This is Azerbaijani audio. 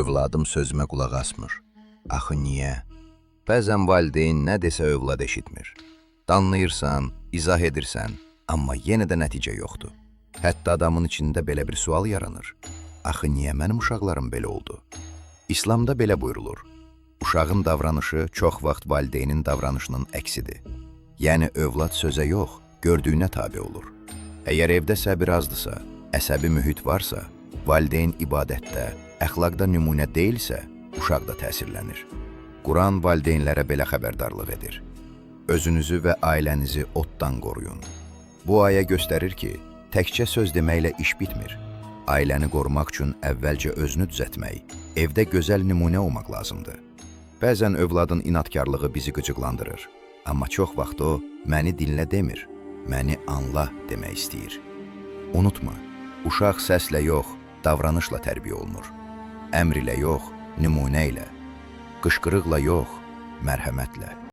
Övladım sözümə qulaq asmır. Axı niyə? Bəzən valideyn nə desə övlad eşitmir. Danlayırsan, izah edirsən, amma yenə də nəticə yoxdur. Hətta adamın içində belə bir sual yaranır. Axı niyə mənim uşaqlarım belə oldu? İslamda belə buyurulur. Uşağın davranışı çox vaxt valideynin davranışının əksidir. Yəni övlad sözə yox, gördüyünə tabe olur. Əgər evdə səbir azdısa, əsəbi mühit varsa, valideyn ibadətdə, əxlaqda nümunə deyilsə, uşaq da təsirlənir. Quran valideynlərə belə xəbərdarlıq edir. Özünüzü və ailənizi oddan qoruyun. Bu ayə göstərir ki, təkcə söz deməklə iş bitmir. Ailəni qorumaq üçün əvvəlcə özünü düzəltmək, evdə gözəl nümunə olmaq lazımdır. Bəzən övladın inadkarlığı bizi qıcıqlandırır. Amma çox vaxt o, məni dinlə demir, məni anla demək istəyir. Unutma, uşaq səslə yox, davranışla tərbiyə olunur. Əmr ilə yox, nümunə ilə. Qışqırıqla yox, mərhəmətlə.